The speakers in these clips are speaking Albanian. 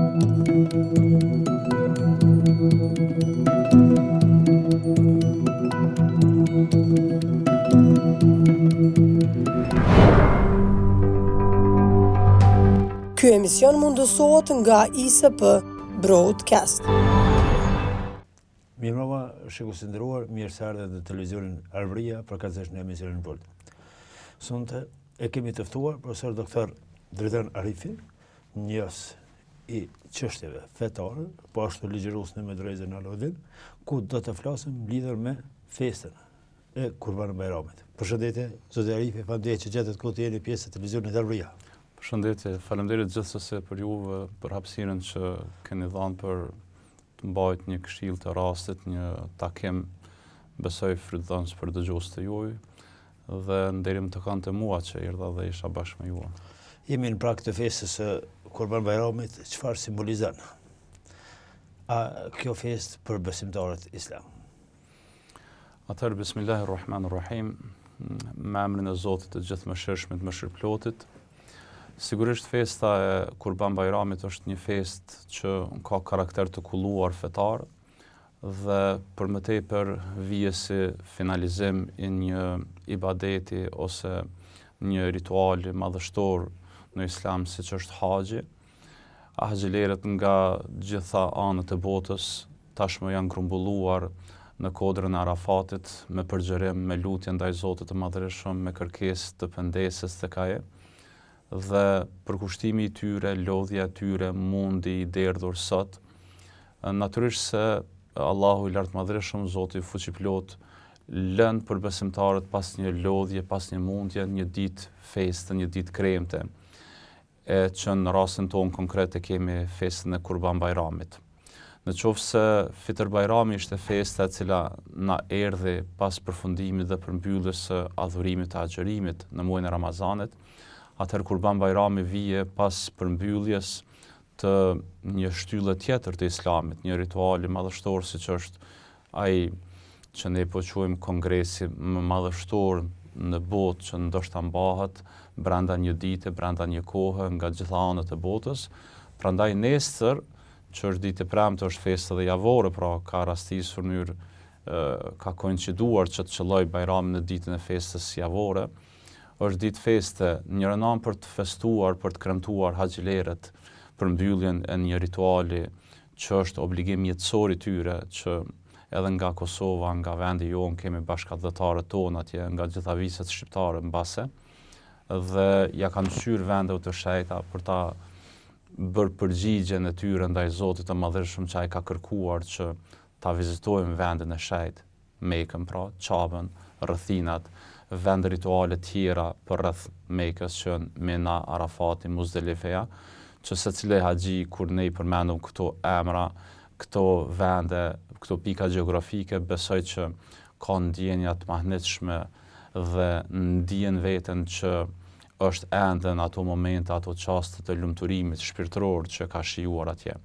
Ky emision mundësohet nga ISP Broadcast. Mirëmbrëma, shikues të nderuar, mirë se erdhët në televizionin Arbëria, përkatësisht në emisionin Volt. Sonte e kemi të ftuar profesor doktor Dritan Arifi, njohës i çështjeve fetare, po ashtu ligjërues në medrezenë Alaudin, ku do të flasim lidhur me festën e Kurban Bajramit. Përshëndetje, zoti Arifi, faleminderit që gjetët kohë të jeni pjesë e televizionit Arbëria. Përshëndetje, faleminderit gjithsesi për juve, për hapësirën që keni dhënë për të mbajt një këshillë të rastit, një takim besoj frytdhënës për dëgjuesit e juaj dhe nderim të kanë të mua që erdha dhe isha bashkë me ju. Jemi në prag të festës së Kurban Bajramit, çfarë simbolizon? A kjo festë për besimtarët islam? Atëherë Bismillahirrahmanirrahim, me emrin e Zotit të Gjithëmëshirshmit, Mëshirëplotit. Sigurisht festa e Kurban Bajramit është një festë që ka karakter të kulluar fetar dhe për më tepër vije si finalizim i një ibadeti ose një rituali madhështor në islam siç është haxhi. Haxhilerët nga gjitha anët e botës tashmë janë grumbulluar në kodrën e Arafatit me përgjërim, me lutje ndaj Zotit të Madhërishëm, me kërkesë të pendesës tek Ai. Dhe përkushtimi i tyre, lodhja e tyre, mundi i derdhur sot, natyrisht se Allahu i Lartmadhërishëm, Zoti Fuqiplotë, lën për besimtarët pas një lodhje, pas një mundje, një ditë feste, një ditë kremte. e që në rastin tonë konkret e kemi festën e Kurban Bajramit. Në qoftë se Fitër Bajrami ishte festa e cila na erdhi pas përfundimit dhe përmbylljes së adhurimit të agjërimit në muajin e Ramazanit, atëherë Kurban Bajrami vije pas përmbylljes të një shtylle tjetër të Islamit, një rituali madhështor siç është Ai që ne po quajmë kongresi më madhështor në botë që ndoshta mbahet brenda një dite, brenda një kohe nga gjitha anët e botës. Prandaj nesër, që është ditë e premte, është festë edhe javore, pra ka rastisur në mënyrë ka koinciduar që të qëllojë Bajrami në ditën e festës javore. Është ditë feste, njërën anë për të festuar, për të kremtuar haxhilerët për mbylljen e një rituali që është obligim jetësor i tyre, që edhe nga Kosova, nga vendi jonë, kemi bashkatdhetarët tonë atje, nga gjitha viset shqiptare mbase, dhe ja kanë kqyrë vendeve të shenjta për ta bërë përgjigjen e tyre ndaj Zotit të Madhërishëm që ai ka kërkuar që ta vizitojmë vendin e shenjtë. Mekën, pra, Qabën, rrethinat, vende rituale tjera përreth Mekës që janë Mina, Arafati, Muzdelifeja, që secili haxhi kur ne i përmendim këto emra, këto vende, këto pika gjeografike, besoj që ka ndjenja të mahnitshme dhe ndien veten që është ende në ato momente, ato çaste të lumturimit shpirtëror që ka shijuar atje.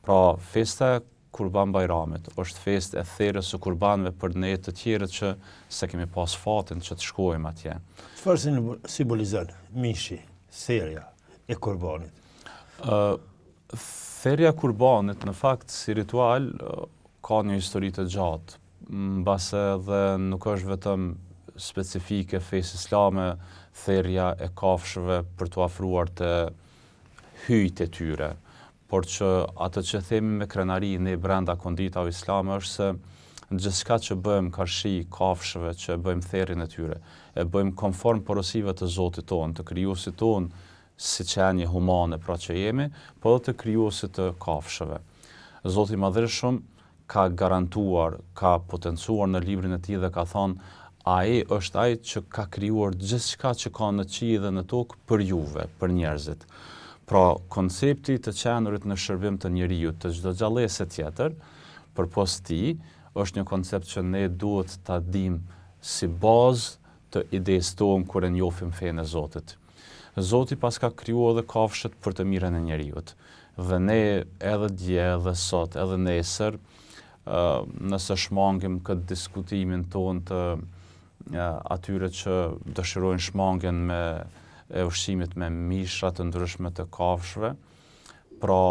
Pra, festa e Kurban Bajramit, është festë e therjes së kurbanëve për ne të tjerët që s'e kemi pas fatin që të shkojmë atje. Çfarë simbolizon mishi, therja e kurbanit? Ë therja e kurbanit në fakt si ritual ka një histori të gjatë. Mbase edhe nuk është vetëm specifike fesë islame therja e kafshëve për t'u afruar te hyjtë e tyre. Por që atë që themi me krenari ne brenda konditave islame është se gjithçka që bëjmë karshi kafshëve që e bëjmë therjen e tyre, e bëjmë konform porosive të Zotit tonë, të krijuesit tonë si qenie humane pra që jemi, po edhe të krijuesit të kafshëve. Zoti i Madhërishëm ka garantuar, ka potencuar në librin e tij dhe ka thënë, Ai është ai që ka krijuar gjithçka që ka në qiej dhe në tokë për juve, për njerëzit. Pra, koncepti i të qenurit në shërbim të njeriut, të çdo gjallese tjetër, përpos tij, është një koncept që ne duhet ta dimë si bazë të idesë tonë kur e njohim fenë e Zotit. Zoti paska kriju edhe kafshët për të mirën e njeriut. Dhe ne edhe dje, edhe sot, edhe nesër, nëse shmangim këtë diskutimin tonë të atyre që dëshirojnë shmangien me e ushqimit me mishra të ndryshme të kafshëve. Pra,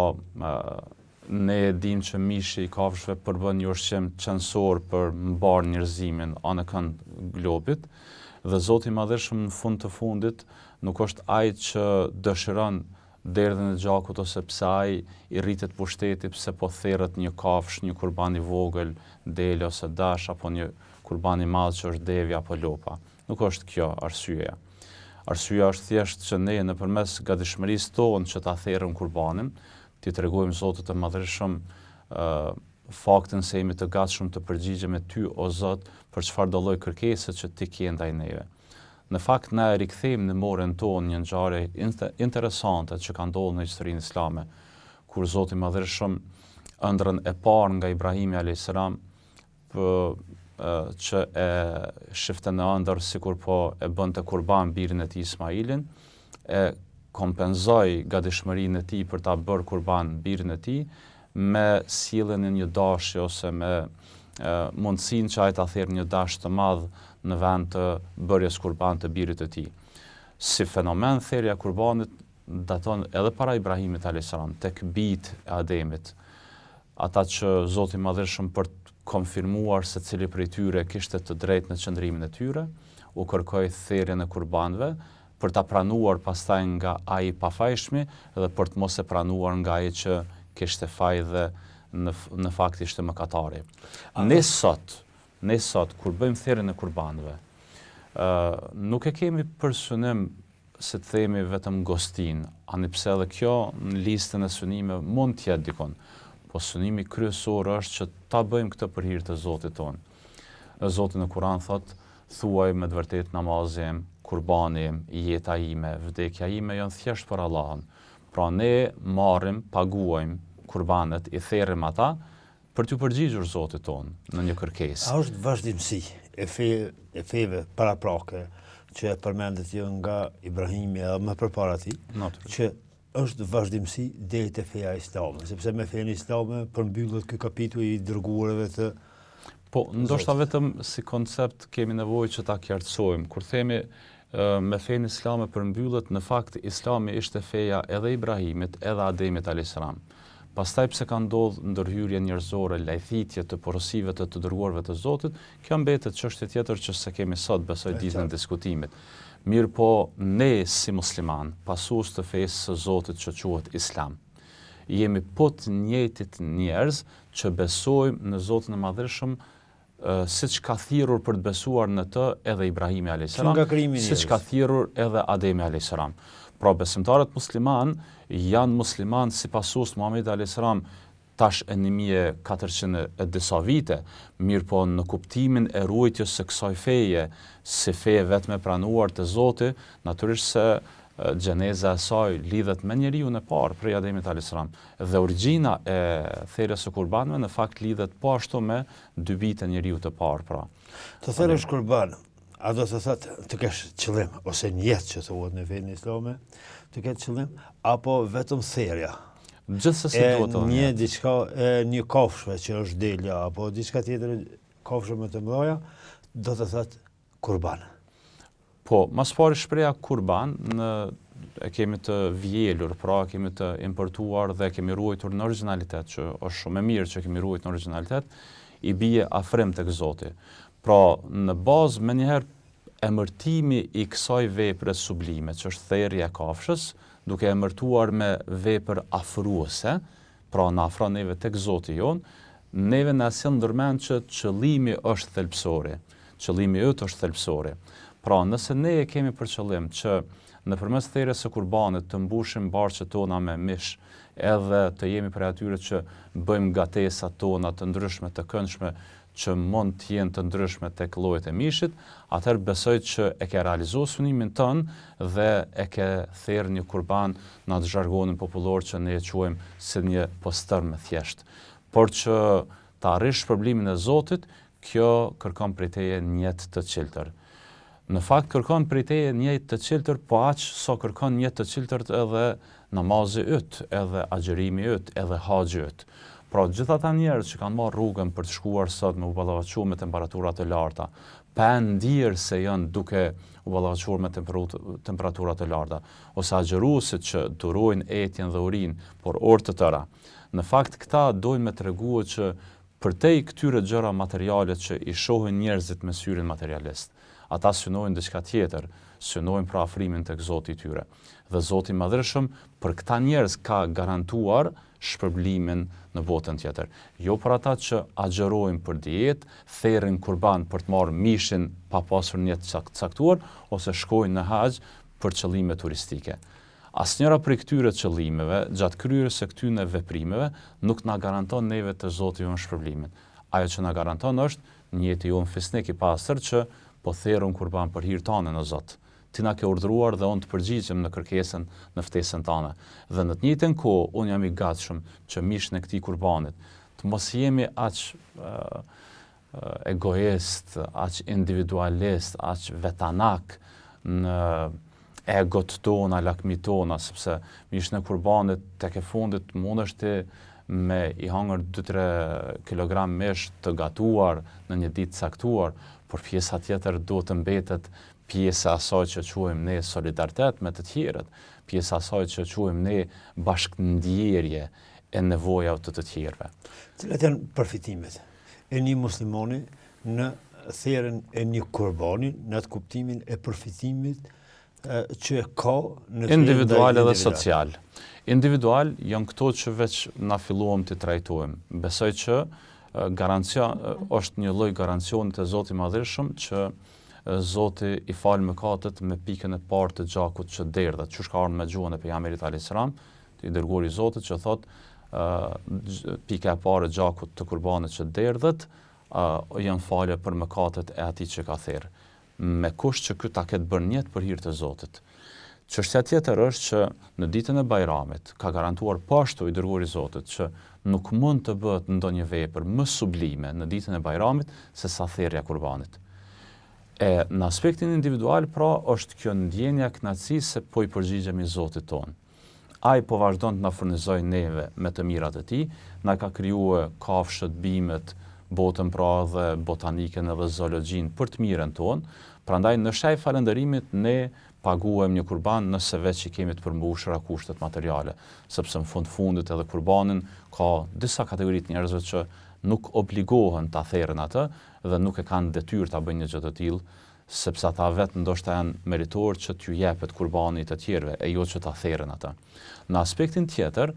ne e dimë që mishi i kafshëve përbën një ushqim qenësor për mbarë njerëzimin anekënd globit dhe Zoti i Madhërishëm në fund të fundit nuk është ai që dëshiron derdhjen e gjakut ose pse ai i rritet pushteti pse po therret një kafshë, një kurban i vogël, dele ose dash apo një kurban i madh që është devja apo lopa. Nuk është kjo arsyeja. Arsyeja është thjesht që ne nëpërmes gatishmërisë tonë që ta therrim kurbanin, t'i tregojmë Zotit të Madhërishëm faktin se jemi të gatshëm të përgjigjemi ty o Zot për çfarëdo lloj kërkese që ti ke ndaj neve. Në fakt na e rikthejmë në memoren tonë një ngjarje interesante që ka ndodhur në historinë islame, kur Zoti i Madhërishëm ëndrrën e parë nga Ibrahimi alayhis salam që e shifte në ëndërr sikur po e bënte kurban birin e tij Ismailin, e kompenzoi gatishmërinë e tij për ta bërë kurban birin e tij me sjelljen e një dashi ose me mundësinë që ai ta therë një dash të madh në vend të bërjes kurban të birit të tij. Si fenomen therja e kurbanit daton edhe para Ibrahimit alayhis salam tek bijtë e Ademit. Ata që Zoti i Madhërishëm për të konfirmuar se cili prej tyre kishte të drejtë në qëndrimin e tyre, u kërkoi therjen e kurbanëve, për ta pranuar pastaj nga ai i pafajshmi dhe për të mos e pranuar nga ai që kishte faj dhe në në fakt ishte mëkatari. Ne sot, ne sot kur bëjmë therjen e kurbanëve, ë nuk e kemi për synim si të themi vetëm gostinë, ani pse edhe kjo në listën e synimeve mund të jetë dikun, po synimi kryesor është që ta bëjmë këtë për hir të Zotit tonë. Zoti në Kur'an thotë, thuaj me të vërtetë namazi im, kurbani im, jeta ime, vdekja ime janë thjesht për Allahun. Pra ne marrim, paguajmë kurbanet, i therrim ata për t'iu përgjigjur Zotit tonë në një kërkesë. A është vazhdimësi e fe, e feve paraprake që e përmendët ju nga Ibrahimi edhe më përpara tij, që është vazhdimësi deri te feja islame, sepse me fenë islame përmbyllet ky kapitull i dërguarve të Po, ndoshta vetëm si koncept kemi nevojë që ta qartësojmë. Kur themi me fenë islame përmbyllet, në fakt islami ishte feja edhe Ibrahimit, edhe Ademit alayhis salam. Pastaj pse ka ndodhur ndërhyrje njerëzore, lajthitje të porosive të të dërguarve të Zotit, kjo mbetet çështje tjetër që s'e kemi sot, besoj ditën e diskutimit. Mirëpo, ne si muslimanë, pasues të fesë së Zotit që quhet Islam, jemi po të njëjtit njerëz që besojmë në Zotin e Madhërishëm siç ka thirrur për të besuar në të edhe Ibrahimi alayhis salam, siç ka thirrur edhe Ademi alayhis salam. Pra besimtarët muslimanë janë muslimanë si pasues të Muhamedit alayhis salam tash e 1400 e disa vite, mirëpo në kuptimin e ruajtjes së kësaj feje, si fe e vetme e pranuar te Zoti, natyrisht se gjeneza e saj lidhet me njeriun e parë prej Ademit alayhis salam dhe origjina e therjes së kurbanëve në fakt lidhet po ashtu me dy bijtë e njeriut të parë pra. Të therësh kurban, a do të thotë të kesh qëllim ose nijet që thuhet në fenë islame, të ketë qëllim apo vetëm therja? Gjithsesi duhet të një diçka e një kafshë që është delja apo diçka tjetër kafshë më të mëdha, do të thotë kurban. Po, ma s'pari shprehja kurban ne e kemi të vjelur, pra e kemi të importuar dhe e kemi ruajtur në origjinalitet, që është shumë e mirë që e kemi ruajtur në origjinalitet, i bie afrim tek Zoti. Pra, në bazë menjëherë emërtimi i kësaj vepre sublime, që është therja e kafshës, duke emërtuar me vepër afruese, pra na afron neve tek Zoti jonë, neve na sjell ndërmend që qëllimi është thelbësori, qëllimi yt është thelbësori. Pra, nëse ne e kemi për qëllim që nëpërmes therjes së kurbanit të mbushim barqet tona me mish, edhe të jemi prej atyre që bëjmë gatesat tona të ndryshme, të këndshme, që mund të jenë të ndryshme tek llojet e mishit, atëherë besoj që e ke realizuar synimin tënd dhe e ke therë një kurban në atë zhargonin popullor që ne e quajmë si një postërme thjesht. Por që ta arrish shpërblimin e Zotit, kjo kërkon prej teje nijet të çiltër. Në fakt kërkon prej teje nijet të çiltër po aq sa kërkon nijet të çiltërt edhe namazi yt, edhe agjërimi yt, edhe haxhi yt. Pra gjithë ata njerëz që kanë marrë rrugën për të shkuar sot me u ballafaqu me temperatura të larta, pa e ndier se janë duke u ballafaquar me temperatura të larta, ose agjëruesit që durojnë etjen dhe urinë për orë të tëra. Në fakt këta dojnë me tregue që përtej këtyre gjëra materiale që i shohin njerëzit me syrin materialist, ata synojnë diçka tjetër, synojnë pra afrimin tek Zoti i tyre. Dhe Zoti i Madhërishëm për këta njerëz ka garantuar shpërblimin në botën tjetër. Jo për ata që agjërojnë për dietë, therrin kurban për të marrë mishin pa pasur nijet të caktuar ose shkojnë në haxh për qëllime turistike. Asnjëra prej këtyre qëllimeve, gjatë kryerjes së këtyne veprimeve, nuk na garanton neve te Zoti jonë shpërblimin. Ajo që na garanton është nijeti jonë fisnik i pastër që po therr unë kurban për hir tandin o Zot. Ti na ke urdhëruar dhe unë të përgjigjem në kërkesën, në ftesën tande. Dhe në të njëjtën kohë unë jam i gatshëm që mishin e këtij kurbanit të mos jemi aq egoist, aq individualist, aq vetanak në egot tona, lakmitë tona, sepse mishin e kurbanit tek e fundit mundesh ti me i hangër 2-3 kg mish të gatuar në një ditë të caktuar, por pjesa tjetër duhet të mbetet pjesë e asaj që quajmë ne solidaritet me të tjerët, pjesë e asaj që quajmë ne bashkëndjerje e nevojave të të tjerëve. Cilat janë përfitimet e një muslimani në therjen e një kurbani, në atë kuptimin e përfitimit që e ka në individual edhe social. Individual janë këto që veç na filluam t'i trajtojmë. Besoj që garancia është një lloj garancioni te Zoti i Madhërishëm që Zoti i fal mëkatet me pikën e parë të gjakut që derdhet, qysh ka ardhur me gjuhën e pejgamberit alayhis salam, i dërguari i Zotit që thotë pika e parë e gjakut të kurbanit që derdhet, janë falje për mëkatet e atij që ka therë. Me kusht që ky ta ketë bërë nijet për hir të Zotit. Çështja tjetër është që në ditën e Bajramit ka garantuar po ashtu i dërguari i Zotit që nuk mund të bëhet ndonjë vepër më sublime në ditën e Bajramit se sa therrja e kurbanit. E në aspektin individual pra është kjo ndjenja e kënaqësisë se po i përgjigjemi Zotit tonë. Ai po vazhdon të na furnizojë neve me të mirat e tij, na ka krijue kafshët, bimët, botën pra edhe botanikën edhe zoologjinë për të mirën tonë, prandaj në shenjë falënderimit ne paguajmë një kurban nëse veç i kemi të përmbushura kushtet materiale, sepse në fund fundit edhe kurbanin ka disa kategori të njerëzve që nuk obligohen ta therrin atë dhe nuk e kanë detyrë ta bëjnë një gjë të tillë, sepse ata vetë ndoshta janë meritorë që t'ju jepet kurbani i të tjerëve, e jo që ta therrin atë. Në aspektin tjetër,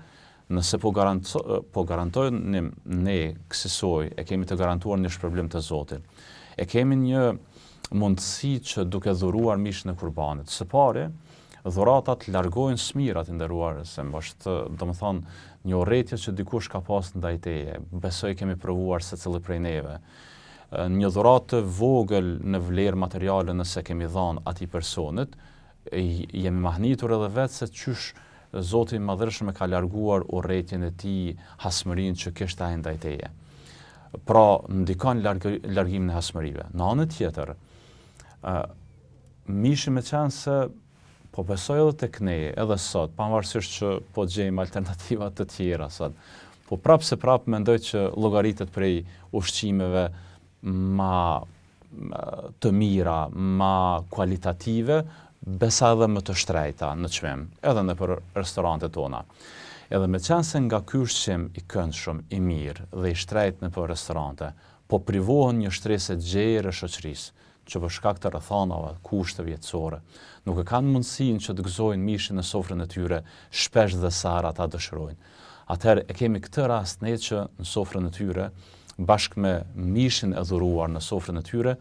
nëse po garanto, po garantojmë ne kësisoj, e kemi të garantuar një shpërblim te Zoti. E kemi një mundësi që duke dhuruar mishin e kurbanit. Së pari, dhuratat largojnë smirat i nderuar, se është, domethënë, një urrejtje që dikush ka pas ndaj teje. Besoj kemi provuar secili prej neve. Një dhuratë të vogël në vlerë materiale nëse kemi dhënë atij personit, jemi mahnitur edhe vetë se qysh Zoti i Madhërishëm e ka larguar urrejtjen e tij, hasmërinë që kishte ai ndaj teje. Pra, ndikon larg, largimin e hasmërive. Në anën tjetër, ë mishi meqenëse po besoj edhe tek ne, edhe sot, pavarësisht që po gjejmë alternativa të tjera sot. Po prapë se prapë mendoj që llogaritet prej ushqimeve ma të mira, ma kualitative, besa edhe më të shtrejta në çmim, edhe nëpër restorantet tona. Edhe meqenëse nga ky ushqim i këndshëm, i mirë dhe i shtrejtë nëpër restorante, po privohen një shtresë e gjerë e shoqërisë, që për shkak të rrethanave, kushteve jetësore, nuk e kanë mundësinë që të gëzojnë mishin në sofrën e tyre shpesh dhe sa herë ata dëshirojnë. Atëherë e kemi këtë rast ne që në sofrën e tyre, bashkë me mishin e dhuruar në sofrën e tyre,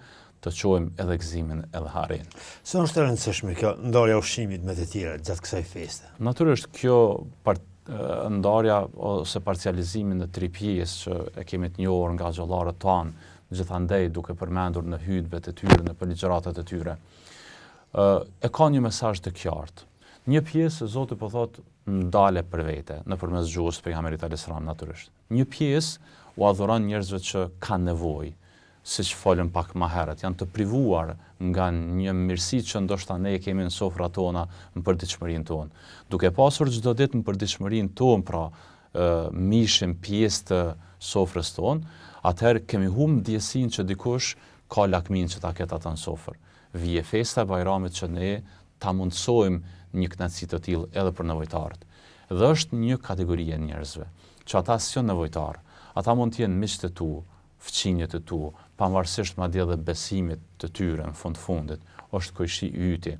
të çojmë edhe gëzimin edhe harenë. Sa është e rëndësishme kjo ndarja e ushqimit me të tjerët gjatë kësaj feste? Natyrisht kjo part, ndarja ose parcializimi në tri pjesë që e kemi të njohur nga hoxhallarët tanë gjithandej duke përmendur në hytbet e tyre, në ligjëratat e tyre. Ë e ka një mesazh të qartë. Një pjesë Zoti po thotë ndale për vete, nëpërmes gjuhës së pejgamberit alayhis salam natyrisht. Një pjesë ua dhuron njerëzve që kanë nevojë, siç folëm pak ma herët, janë të privuar nga një mirësi që ndoshta ne e kemi në sofrat tona, në përditshmërinë tonë. Duke pasur çdo ditë në përditshmërinë tonë, pra mishin pjesë të sofrës tonë, atëherë kemi humb ndjesinë që dikush ka lakminë që ta ketë atë në sofër. Vije festa e Bajramit që ne ta mundësojmë një kënaqësi të tillë edhe për nevojtarët. Dhe është një kategori e njerëzve, që ata s'janë nevojtarë. Ata mund të jenë miqtë e tu, fqinjët e tu, pavarësisht madje edhe besimit të tyre në fund të fundit, është kojshi i yti.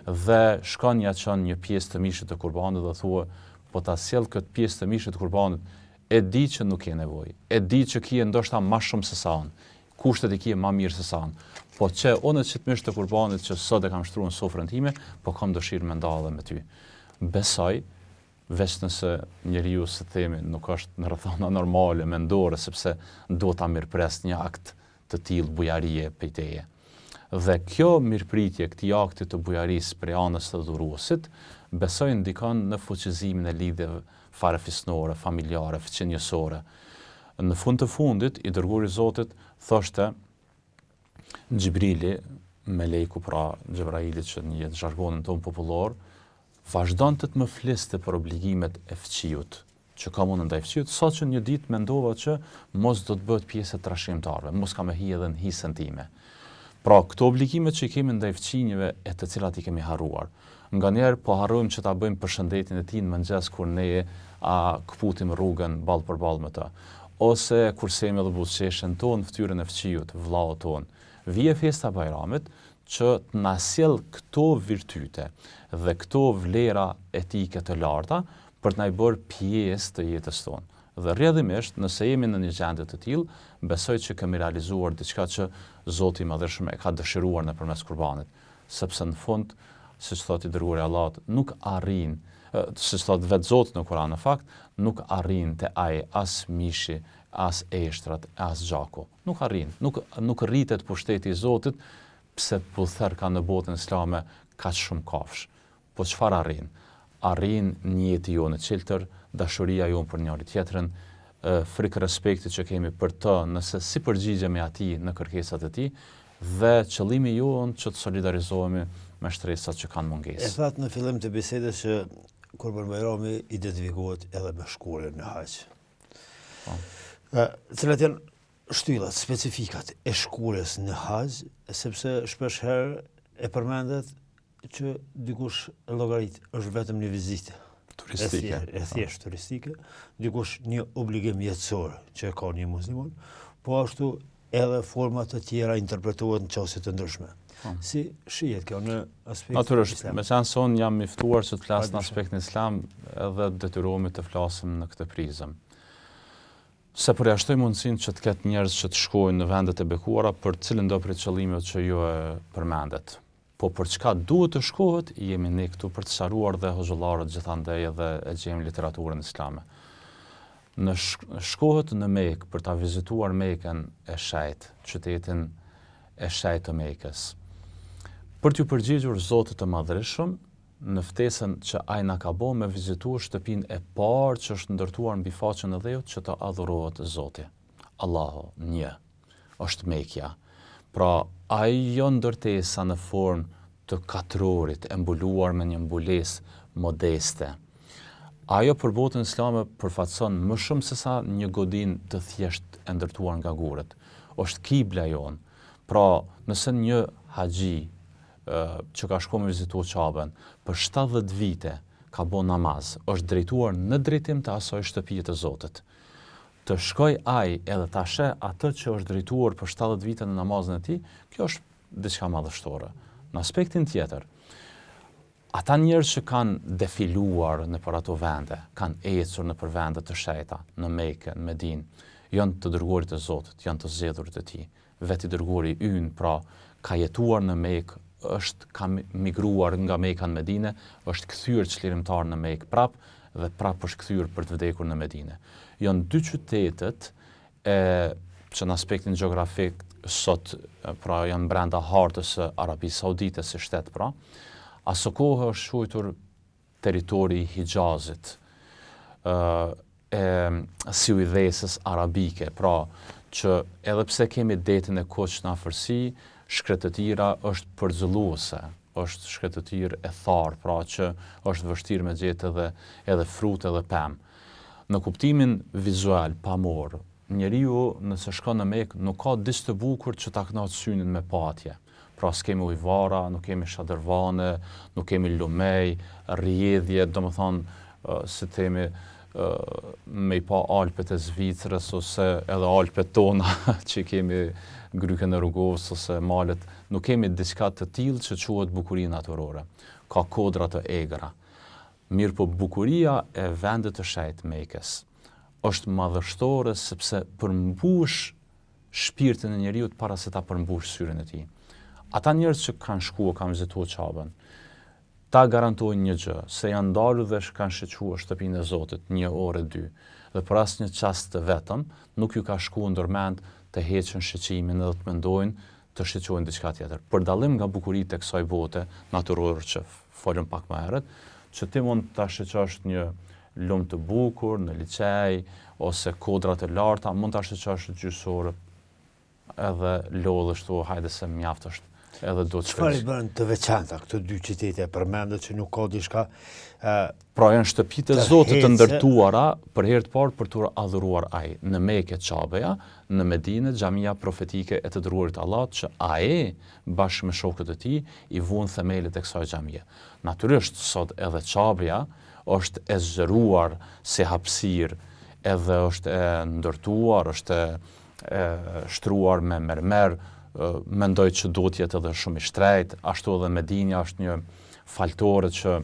Dhe shkon ja çon një pjesë të mishit të kurbanit dhe thua, po ta sjell këtë pjesë të mishit të kurbanit, e di që nuk ke nevojë, e di që kije ndoshta ma shumë se sa unë, kushtet i kije ma mirë se sa unë, po qe unë qit mish të kurbanit që sot e kam shtru në sofrën time, po kam dëshirë me nda edhe me ty. Besoj, veç nëse njeriu, si themi, nuk është në rrethana normale, mendore, sepse duhet ta mirëpresë një akt të tillë bujarie prej teje. Dhe kjo mirëpritje e këtij akti të bujarisë prej anës së dhuruesit, besoj ndikon në fuqizimin e lidhjeve farefisnore, familjare, fqinjësore. Në fund të fundit, i dërguari i Zotit thoshte Xhibrili, melejku pra Xhebraili që njihet në zhargonin tonë popullor, vazhdonte të më fliste për obligimet e fqiut, që kam unë ndaj fqiut, saqë një ditë mendova që mos do të bëhet pjesë e trashëgimtarëve, mos ka me hi edhe në hisen time. Pra, këto obligime që i kemi ndaj fqinjëve e të cilat i kemi harruar. Nganjëherë po harrojmë që ta bëjmë përshëndetjen e tij në mëngjes kur ne a këputim rrugën ballë për ballë me të. Ose kursejmë edhe buzëqeshjen tonë në fytyrën e fqiut, vëllaut tonë. Vije festa e Bajramit që të na sjellë këto virtyte dhe këto vlera etike të larta për të na i bërë pjesë të jetës tonë. Dhe rrjedhimisht, nëse jemi në një gjendje të tillë, besoj që kemi realizuar diçka që Zoti i Madhërishëm e ka dëshiruar nëpërmes Kurbanit. Sepse në fund, siç thotë i Dërguari i Allahut, nuk arrin, siç thotë vetë Zoti në Kur'an në fakt, nuk arrin te ai as mishi, as eshtrat, e as gjaku. Nuk arrin, nuk nuk rritet pushteti i Zotit pse po therka në botën islame kaq shumë kafshë. Po çfarë arrin? Arrin nijeti jonë i çiltër, dashuria jonë për njëri-tjetrin, frikë-respekti që kemi për të nëse s'i përgjigjemi atij në kërkesat e tij dhe qëllimi jonë që të solidarizohemi me shtresat që kanë mungesë. E thatë në fillim të bisedës që Kurban Bajrami identifikohet edhe me shkuarjen në haxh. Po. Cilat janë shtyllat, specifikat e shkuarjes në haxh, sepse shpesh herë e përmendet që dikush e llogarit është vetëm një vizitë turistike, e thjeshtë turistike, dikush një obligim jetësor që e ka një musliman, po ashtu edhe forma të tjera interpretohet në qasje të ndryshme. Po. Si shihet kjo në aspektin Natyrisht, islam? Meqenëse unë jam i ftuar që të flas në aspektin islam, edhe detyrohemi të flasim në këtë prizëm. S'e përjashtoj mundësinë që të ketë njerëz që të shkojnë në vendet e bekuara për cilindo prej qëllimeve që ju e përmendet. Po për çka duhet të shkohet, jemi ne këtu për të sqaruar dhe hoxhallarët gjithandej edhe e gjejmë literaturën islame. Në shkohet në Mekë për ta vizituar Mekën e shenjtë, qytetin e shenjtë të Mekës. Për t'iu përgjigjur Zotit të Madhërishëm në ftesën që ai na ka bo me vizitu shtëpinë e parë që është ndërtuar mbi faqen e dheut që të adhurohet Zoti. Allahu, një. është Mekja. Pra, ajo ndërtesa në formë të katrorit e mbuluar me një mbulesë modeste. Ajo për botën islame përfaqëson më shumë sesa një godinë të thjeshtë e ndërtuar nga gurët. Është kibla jonë. Pra, nëse një haxhi që ka shku me vizitu Qaben për 70 vite ka bo namaz, është drejtuar në drejtim të asaj shtëpie të Zotit. Të shkojë ai edhe ta sheh atë që është drejtuar për 70 vite në namazin e tij, kjo është diçka madhështore. Në aspektin tjetër, ata njerëz që kanë defiluar nëpër ato vende, kanë ecur nëpër vende të shenjta, në Mekë, në Medinë, janë të dërguarit e Zotit, janë të zgjedhurit e tij. Vetë i dërguari ynë, pra, ka jetuar në Mekë, është ka migruar nga Meka në Medine, është kthyer çlirimtar në Mekë prap dhe prap është kthyer për të vdekur në Medine. Janë dy qytetet e që në aspektin gjeografik sot pra janë brenda hartës së Arabisë Saudite si shtet pra. Asokohe është quajtur territori i Hixhazit, ë e siujdhesës arabike, pra që edhe pse kemi detin e kuq në afërsi, shkretëtira është përgjëlluese, është shkretëtirë e tharë, pra që është vështirë me gjetë edhe, edhe frute edhe pemë. Në kuptimin vizual, pamor, njeriu nëse shkon në Mekë nuk ka diç të bukur që ta kënaqë synin me pa atje. Pra s'kemi ujëvara, nuk kemi shadërvane, nuk kemi lumej, rrjedhje, domethënë, si themi, me i pa Alpet e Zvicrës ose edhe Alpet tona që i kemi grykën e Rugovës ose malet, nuk kemi diçka të tillë që quhet bukuri natyrore. Ka kodra të egra. Mirëpo bukuria e vendit të shenjtë Mekës është madhështore sepse përmbush shpirtin e njeriut para se ta përmbush syrin e tij. Ata njerëz që kanë shku e kanë vizitu Qaben, ta garantojnë një gjë, se janë ndalur dhe kanë shiquar shtëpinë e Zotit një orë e dy, dhe për asnjë çast të vetëm nuk ju ka shku ndërmend të heqin shiqimin edhe të mendojnë të shiqojnë diçka tjetër. Për dallim nga bukuritë e kësaj bote natyrore që folëm pak më herët, që ti mund ta shiqosh një lum të bukur në liqej ose kodra të larta, mund ta shiqosh gjysë ore edhe lodhesh thu hajde se mjaft është edhe do të Çfarë i bën të veçanta këto dy qytete përmendët që nuk ka diçka ë Pra janë shtëpitë e Zotit të ndërtuara për herë të parë për t'u adhuruar ai. Në Mekë Qabeja, në Medinë xhamia profetike e të dërguarit të Allahut që ai bashkë me shokët e tij i vunë themelet e kësaj xhamie. Natyrisht sot edhe Qabeja është e zgjeruar si hapësirë, edhe është e ndërtuar, është e e shtruar me mermer, mendoj që duhet të jetë edhe shumë i shtrejtë, ashtu edhe Medinja është një faltore që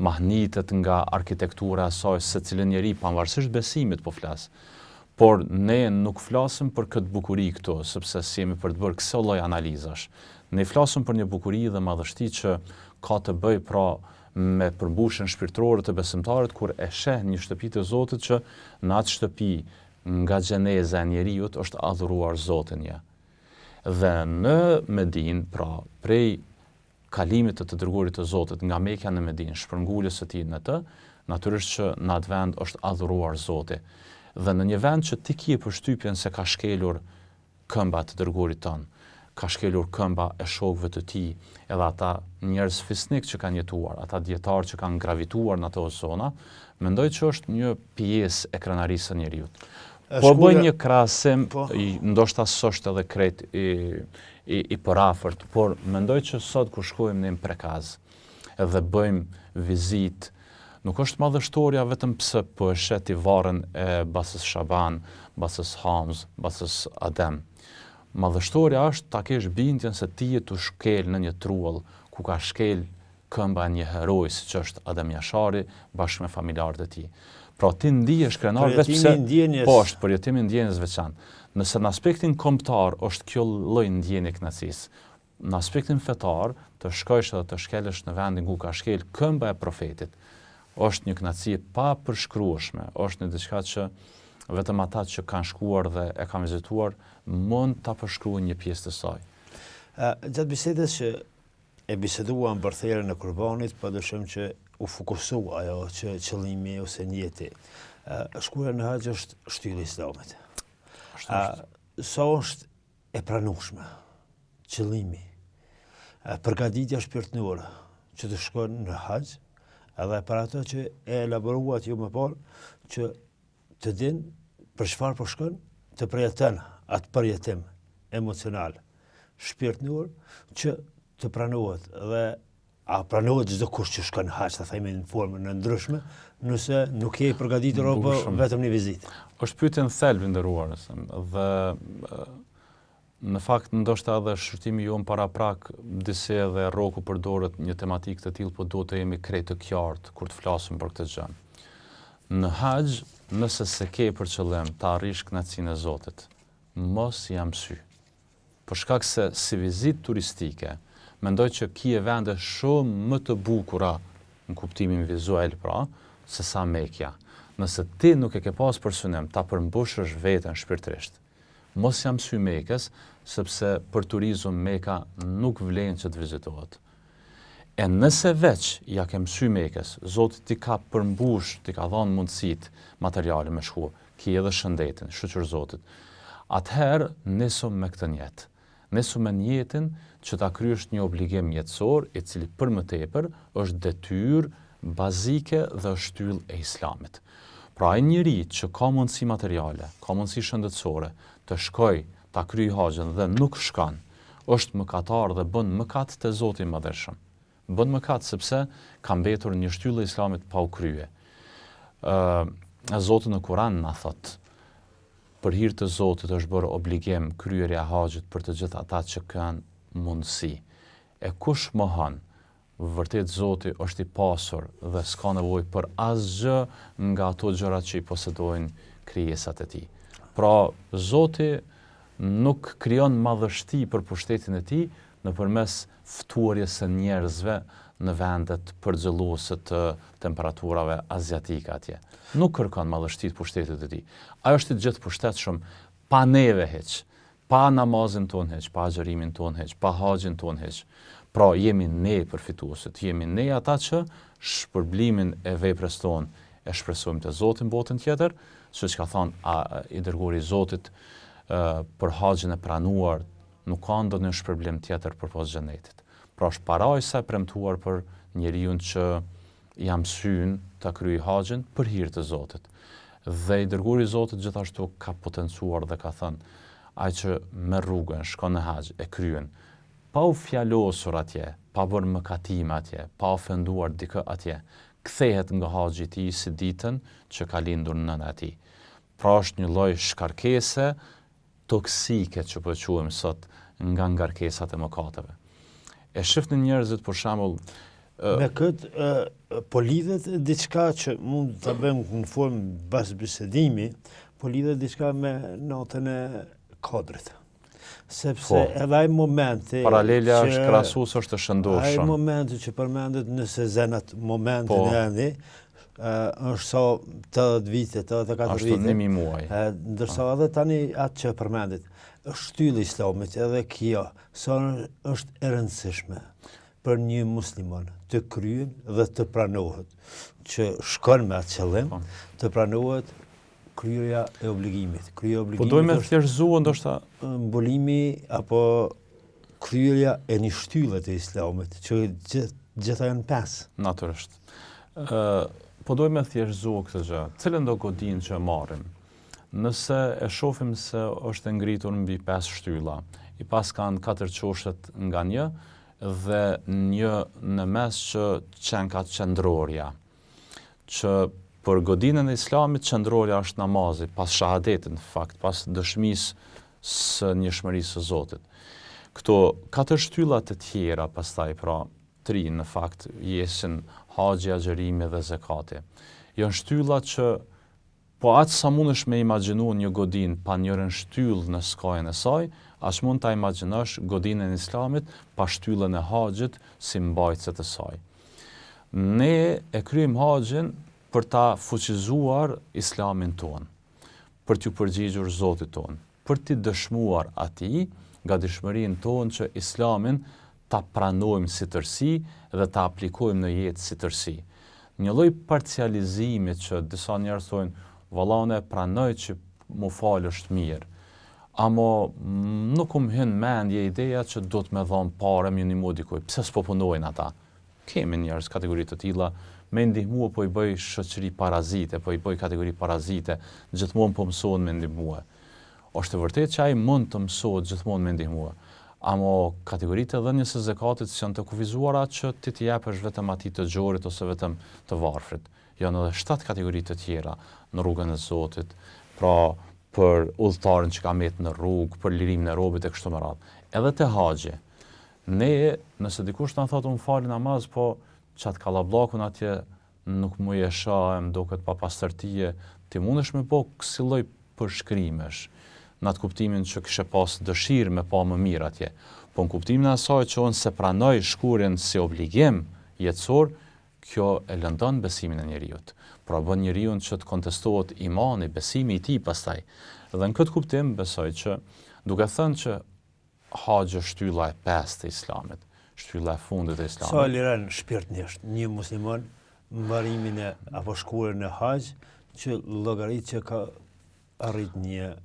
mahnitet nga arkitektura e saj secilin njeri, pavarësisht besimit po flas. Por ne nuk flasim për këtë bukuri këtu, sepse s'jemi për të bërë këso lloj analizash. Ne flasim për një bukuri dhe madhështi që ka të bëjë pra me përmbushjen shpirtërore të besimtarit kur e sheh një shtëpi të Zotit që në atë shtëpi nga gjeneza e njeriut është adhuruar Zoti një. Dhe në Medinë, pra prej kalimit të të dërguarit të Zotit nga Mekja në Medinë, shpërnguljes së tij në të, natyrisht që në atë vend është adhuruar Zoti. Dhe në një vend që ti kije përshtypjen se ka shkelur këmba e të dërguarit tënd, ka shkelur këmba e shokëve të tij, edhe ata njerëz fisnik që kanë jetuar, ata dijetarë që kanë gravituar në ato zona, mendoj që është një pjesë e krenarisë së njeriut. Po bëj një krahasim, po. ndoshta s'është edhe krejt i, i, i përafërt, por mendoj që sot kur shkojmë ne në Prekaz edhe bëjmë vizitë, nuk është madhështorja vetëm pse po e sheh ti varrin e Bacës Shaban, Bacës Hamz, Bacës Adem. Madhështorja është ta kesh bindjen se ti je tu shkel në një truall ku ka shkel këmba e një heroi siç është Adem Jashari bashkë me familjarët e tij. Pra ti ndihesh krenar veç pse po është përjetim i ndjenjës veçantë. Nëse në aspektin kombëtar është kjo lloj ndjenje e kënaqësisë, në aspektin fetar të shkojsh edhe të shkelësh në vendin ku ka shkel këmba e profetit, është një kënaqësi e papërshkrueshme, është një diçka që vetëm ata që kanë shkuar dhe e kanë vizituar mund ta përshkruajnë një pjesë të saj. Gjatë bisedës që e biseduam për therjen e kurbanit, pa dyshim që u fokusua ajo që qëllimi ose nijeti. Shkuarja në haxh është shtyllë e islamit. Sa është e pranueshme qëllimi, përgatitja shpirtnore që të shkon në haxh, edhe për ato që e elaboruat ju më parë, që të din për çfarë po shkon, të përjeton atë përjetim emocional, shpirtnor, që të pranohet dhe a pranohet çdokush që shkon në haxh, ta themi në formën e ndryshme, nëse nuk je i përgatitur apo vetëm një vizitë. Është pyetje në thelb i nderuar, dhe në fakt ndoshta edhe shqyrtimi jonë paraprak disi edhe rroku për dore një tematikë të tillë, po duhet të jemi krejt të qartë kur të flasim për këtë gjë. Në haxh, nëse s'e ke për qëllim të arrish kënaqësinë e Zotit, mos ia mësy. Për shkak se si vizitë turistike, mendoj që kije vende shumë më të bukura në kuptimin vizual pra, se sa Mekja. Nëse ti nuk e ke pas për synim ta përmbushësh veten shpirtërisht, mos ia mësy Mekës, sepse për turizëm Meka nuk vlen që të vizitohet. E nëse veç ia ke mësy Mekës, Zoti t'i ka përmbush, t'i ka dhanë mundësitë materiale me shku, ki edhe shëndetin, shyqyr Zotit. Atëherë nisu me këtë nijet. Nisu me nijetin që ta kryesh një obligim jetësor, i cili për më tepër është detyrë bazike dhe është shtyllë e Islamit. Pra ai njeri që ka mundësi materiale, ka mundësi shëndetësore, të shkojë ta kryejë haxhin dhe nuk shkon, është mëkatar dhe bën mëkat te Zoti i Madhërishëm. Bën mëkat sepse ka mbetur një shtyllë e Islamit pa u krye. Ë Zoti në Kur'an na thotë, Për hir të Zotit është bërë obligim kryerja e haxhit për të gjithë ata që kanë mundësi. E kush mohon, Vërtet Zoti është i pasur dhe s'ka nevojë për asgjë nga ato gjëra që i posedojnë krijesat e Tij. Pra, Zoti nuk krijon madhështi për pushtetin e Tij nëpërmes ftuarjes së njerëzve në vendet përgjëlluese të temperaturave aziatike atje. Nuk kërkon madhështi të pushtetit të Tij. Ai është i gjithëpushtetshëm pa neve hiç. Pa namazin tonë hiç, pa agjërimin tonë hiç, pa haxhin tonë hiç. Pra jemi ne përfituesit, jemi ne ata që shpërblimin e veprës tonë e shpresojmë te Zoti në botën tjetër, siç ka thënë a, i dërguari i Zotit për haxhin e pranuar nuk ka ndonjë shpërblim tjetër përpos xhenetit. Pra është parajsa e premtuar për njeriun që ia mësyn ta kryejë haxhin për hir të Zotit. Dhe i dërguari i Zotit gjithashtu ka potencuar dhe ka thënë, ai që merr rrugën, shkon në haxh, e kryen, pa u fjalosur atje, pa bërë mëkatime atje, pa ofenduar dikë atje, kthehet nga haxhi i tij si ditën që ka lindur nëna e tij. Pra është një lloj shkarkese toksike që po e quajmë sot nga ngarkesat e mëkateve. E shifni njerëzit për shembull Me këtë po lidhet diçka që mund ta bëjmë në formë bashkëbisedimi, po lidhet diçka me natën e Kadrit. Sepse po, edhe ai momenti paralelja është krahasues është e shëndoshë. Ai momenti që përmendet nëse zen atë momentin po, e andi, është sa 80 vite, 84 vite. Ashtu 1000 muaj. Ndërsa edhe tani atë që përmendit, është shtyllë e islamit edhe kjo, sa është e rëndësishme për një musliman të kryen dhe të pranohet, që shkon me atë qëllim, po. të pranohet kryerja e obligimit. Kryerja e obligimit po dojmë me thjeshtëzu ndoshta mbulimi apo kryerja e një shtylle të islamit, që gjitha janë pesë. Natyrisht. Ë po dojmë me thjeshtëzu këtë gjë. Cilëndo godinë që e marrim, nëse e shohim se është e ngritur mbi pesë shtylla, i paskan katër qoshet nga një dhe një në mes që qenka qendrorja. Që për godinën e Islamit qendrorja është namazi, pas shahadetit në fakt, pas dëshmisë së njëshmërisë së Zotit. Këto katër shtylla të tjera pastaj pra tri në fakt jesin haxhi, agjërimi dhe zekati. Janë shtylla që po aq sa mundesh me imagjinu një godinë pa njërën shtyllë në skajin e saj, aq mund ta imagjinosh godinën e Islamit pa shtyllën e haxhit si mbajtëse të saj. Ne e kryejmë haxhin për ta fuqizuar Islamin tonë. për t'iu përgjigjur Zotit tonë, për t'i dëshmuar Atij gatishmërinë tonë që Islamin ta pranojmë si tërësi dhe ta aplikojmë në jetë si tërësi. Një lloj parcializimi që disa njerëz thonë, valla unë e pranoj që m'u fal është mirë, amo nuk um hyn n'mendje ideja që duhet me dhon pare me ndihmu dikujt, pse s'po punojnë ata? Kemi njerëz kategori të tilla, me ndihmue po i bëj shoqëri parazite, po i bëj kategori parazite, gjithmonë po mësohen me ndihmue. Është e vërtetë që ai mund të mësohet gjithmonë me ndihmue. Amo kategoritë e dhënies së zekatit s'janë të kufizuara që ti t'i jepësh vetëm atij të gjorit ose vetëm të varfrit. Janë edhe shtatë kategori të tjera në rrugën e Zotit, pra për udhëtarin që ka metë në rrugë, për lirimin e robit e kështu me radhë. Edhe te haxhi, Ne, nëse dikush na thotë unë fali namaz, po qat kallabllakun atje nuk muj e shoh, më duket papastërtie, ti mundesh me bo kësi lloj përshkrimesh, në atë kuptimin që kishe pas dëshirë me pa më mirë atje. Po në kuptimin e asaj që unë s'e pranoj shkuarjen si obligim jetësor, kjo e lëndon besimin e njeriut. Pra bën njeriun që të kontestohet imani, besimi i tij pastaj. Dhe në këtë kuptim besoj që duke thënë që Haxhi është shtylla e pestë e Islamit, shtylla e fundit e Islamit. Sa liron shpirtnisht një musliman mbarimin e apo shkuarjen në haxh që llogarit që ka arrit një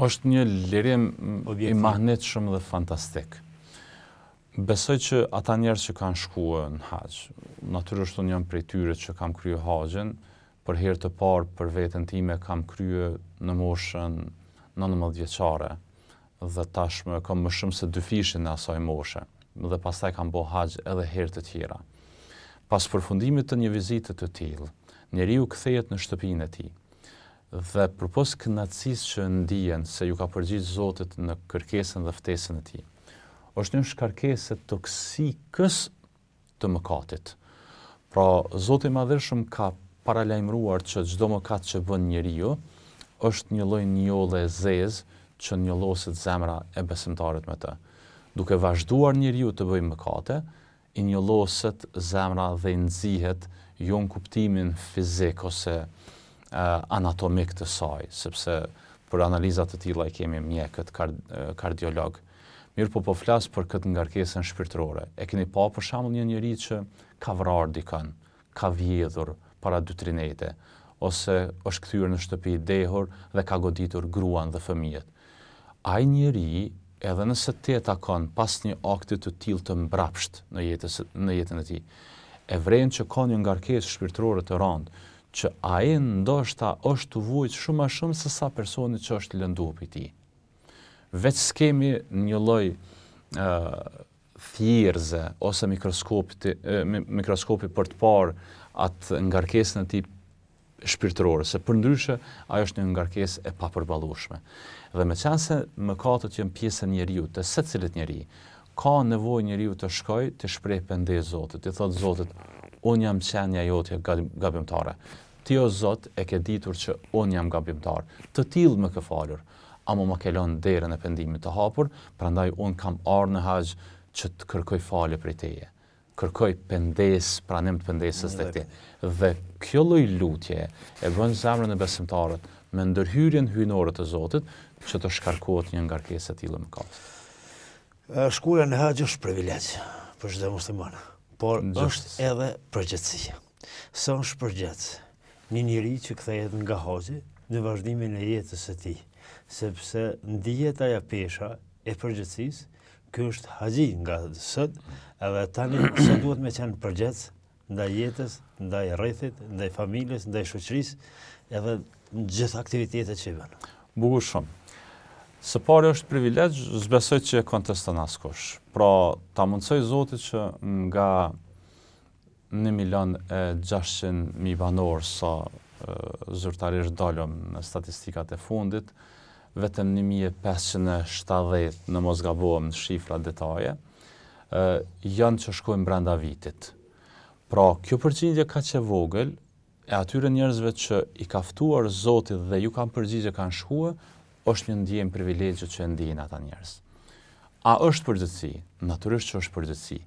është një lirim i mahnitshëm dhe fantastik. Besoj që ata njerëz që kanë shkuar në haxh, natyrisht unë jam prej tyre që kam kryer haxhin, për herë të parë për veten time kam krye në moshën 19 vjeçare dhe tashmë kam më shumë se dyfishin e asaj moshe dhe pastaj kam bo haxh edhe herë të tjera. Pas përfundimit të një vizite të tillë, njeriu kthehet në shtëpinë e tij dhe përpos kënaqësisë që ndien se ju ka përgjigj Zotit në kërkesën dhe ftesën e tij, është një shkarkesë e toksikës të mëkatit. Pra, Zoti i Madhërishëm ka paralajmëruar që çdo mëkat që bën njeriu është një lloj njolle e zezë që njolloset zemra e besimtarit me të. Duke vazhduar njeriu të bëjë mëkate, i njolloset zemra dhe i nxihet jo në kuptimin fizik ose anatomik të saj, sepse për analiza të tilla i kemi mjekët, kardiologë. Mirëpo po flas për këtë ngarkesën shpirtërore. E keni pa për shembull një njeri që ka vrarë dikën, ka vjedhur para dy tri nete, ose është kthyer në shtëpi i dehur dhe ka goditur gruan dhe fëmijët. Ai njeri, edhe nëse ti e takon pas një akti të tillë të mbrapshtë në jetës në jetën e tij, e vren që ka një ngarkesë shpirtërore të rëndë, që ai ndoshta është tu vujt shumë ma shumë se sa personi që është lënduar prej tij. Veç s'kemi një lloj thjerrëze ose mikroskopi, mikroskopi për të parë atë ngarkesën e tij shpirtërore, se përndryshe ajo është një ngarkesë e papërballueshme. Dhe meqenëse mëkatet janë pjesë e njeriut, të secilit njeri, ka nevojë njeriu të shkojë t'i shprehë pendesë Zotit, t'i thotë Zotit, unë jam qenia jote gabimtare. Ti o Zot e ke ditur që unë jam gabimtar, të tillë më ke falur, ama ma ke lënë derën e pendimit të hapur, prandaj unë kam ardhur në haxh që të kërkoj falje prej teje. Kërkoj pendesë, pranim të pendesës tek ti. Dhe kjo lloj lutje e bën zemrën e besimtarit me ndërhyrjen hyjnore të Zotit që të shkarkohet një ngarkesë e tillë e mëkatit. Shkuarja në haxh është privilegj për çdo musliman, por është edhe përgjegjësi. Sa është përgjegjës një njeri që kthehet nga haxhi në vazhdimin e jetës së tij, sepse ndihet ajo pesha e përgjegjësisë, ky është haxhi nga sot, edhe tani sa duhet me qenë përgjegjës ndaj jetës, ndaj rrethit, ndaj familjes, ndaj shoqërisë, edhe në gjithë aktivitetet që i bën. Bukur shumë. Së pari është privilegj, s'besoj që e konteston askush. Pra, ta mundësojë Zoti që nga 1 milion e 600 mijë banorë sa zyrtarisht dolëm në statistikat e fundit, vetëm 1570 në mos gabohem në shifra detaje, janë që shkojnë brenda vitit. Pra, kjo përqindje kaq e vogël, e atyre njerëzve që i ka ftuar Zoti dhe ju kanë përgjigj e kanë shkue, është një ndjenjë privilegji që e ndjejnë ata njerëz. A është përgjegjësi? Natyrisht që është përgjegjësi.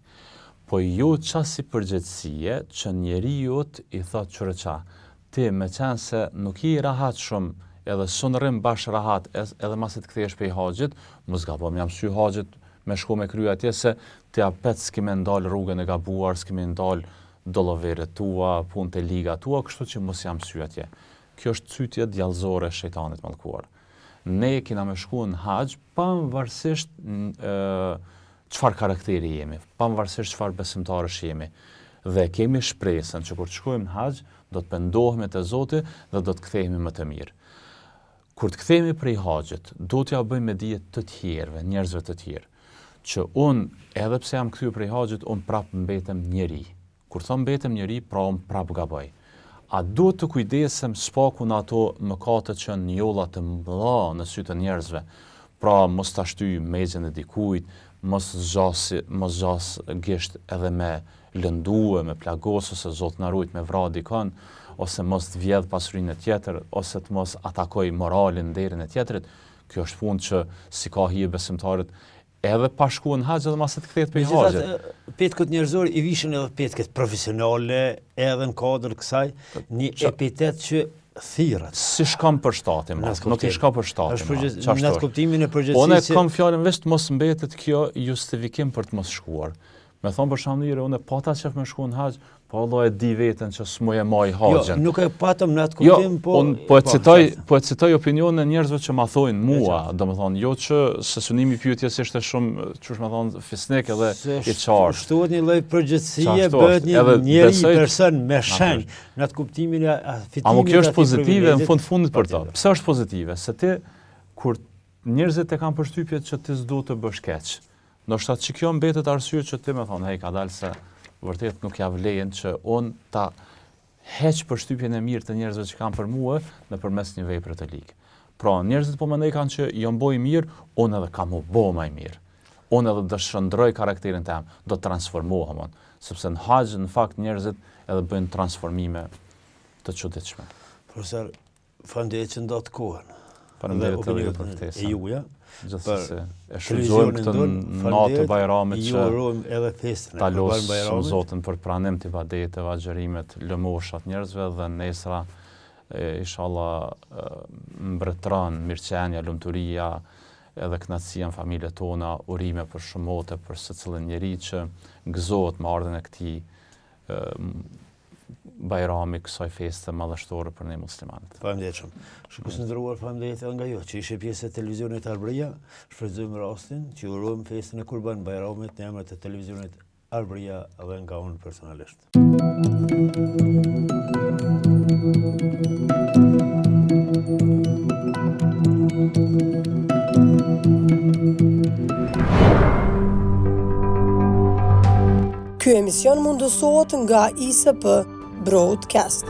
Po jo qasi përgjegjësie që njeriut i thotë qyre qa, ti meqenëse nuk je i rahatshëm edhe s'un rrin bash rahat edhe masi të kthehesh prej haxhit, mos gabo me ja msy haxhit me shku me kry atje se ti apet s'ki me ndal rrugën e gabuar, s'ki me ndal dallaveret tua, punët e liga tua, kështu që mos ja msy atje. Kjo është cytje djallëzore e shejtanit mallkuar. Ne kena me shku në haxh pavarësisht çfarë karakteri jemi, pavarësisht çfarë besimtarësh jemi. Dhe kemi shpresën që kur të shkojmë në haxh, do të pendohemi te Zoti dhe do të kthehemi më të mirë. Kur të kthehemi prej haxhit, do t'ja bëjmë me dije të tjerëve, njerëzve të tjerë, që unë, edhe pse jam kthyer prej haxhit, unë prapë mbetem njeri. Kur thom mbetem njeri, pra unë prapë gaboj. A duhet të kujdesem s'paku në ato mëkate që janë njolla të mëdha në sy të njerëzve, pra mos ta shtyj mexhën e dikujt, mos zgjas, mos zgjas gisht edhe me lëndue, me plagos ose Zot na rujt me vra dikon, ose mos të vjedh pasurinë e tjetër, ose të mos atakoj moralin, nderin e tjetrit, kjo është punë që s'i ka hije besimtarit Edhe pa shku në haxh edhe masi të kthehet prej haxhit. Megjithatë, petkut njerëzor i vishen edhe petket profesionale, edhe në kuadër kësaj, një epitet që thirret. S'i shkon për shtati, ma, nuk i shkon për shtati. Është përgjith, në atë kuptimin e përgjegjësisë. Unë e kam fjalën veç të mos mbetet kjo justifikim për të mos shkuar. Me thonë për shembull, unë pata qef me shku në haxh, Po Allah e di veten që s'muj e maj Jo, haxhin. nuk e patëm në atë Jo, kuptim, po... unë po e po, citoj, qartë. po e citoj opinionin e njerëzve që ma thojnë mua, qartë. domethënë, jo që se synimi i pyetjes ishte shumë, qysh me thonë, fisnik edhe Se i qartë. Shtohet një lloj përgjegjësie, Qashtu bëhet është, një edhe njeri besoj- person me shenjë, në atë kuptimin e a- fitimit Amo kjo të është atij pozitive në privilegjit, fund fundit për ta. patjetër. Pse është pozitive? Se ti kur njerëzit e kanë përshtypje që ti s'duhet të bësh keq. Ndoshta që kjo mbetet arsye që ti me thonë, hej, ka dalë se vërtet nuk ja vlen që unë ta heq përshtypjen e mirë të njerëzve që kanë për mua nëpërmes një vepre të ligë. Pra, njerëzit po mendoj kanë që jam bo i mirë, unë edhe kam u bo ma i mirë. Unë edhe do shndroj karakterin tem, do transformohem unë. Sepse në haxh, në fakt, njerëzit edhe bëjnë transformime të çuditshme. Profesor, faleminderit që ndatë kohën. Faleminderit Dhe edhe ju për opinionin ftesën. E juaja. Gjithsesi, e shfrytëzojmë këtë natë të Bajramit ju që urojmë edhe festën e ta Kurban losëm Bajramit. Zotin për pranim të ibadeteve, agjërimet, lëmoshat njerëzve dhe nesra e, inshallah e, mbretëron mirëqenia, lumturia edhe kënaqësia në familjet tona, urime për shumote për secilin njeri që gëzohet me ardhjen e këtij e, Bajrami, kësaj feste madhështore për ne muslimanët. Faleminderit shumë. Shikues të nderuar, faleminderit edhe nga ju që ishe pjesë e televizionit Arbëria. Shfrytëzojmë rastin që ju urojmë festën e Kurban Bajramit në emër të televizionit Arbëria dhe nga unë personalisht. Ky emision mundësohet nga ISP Broadcast.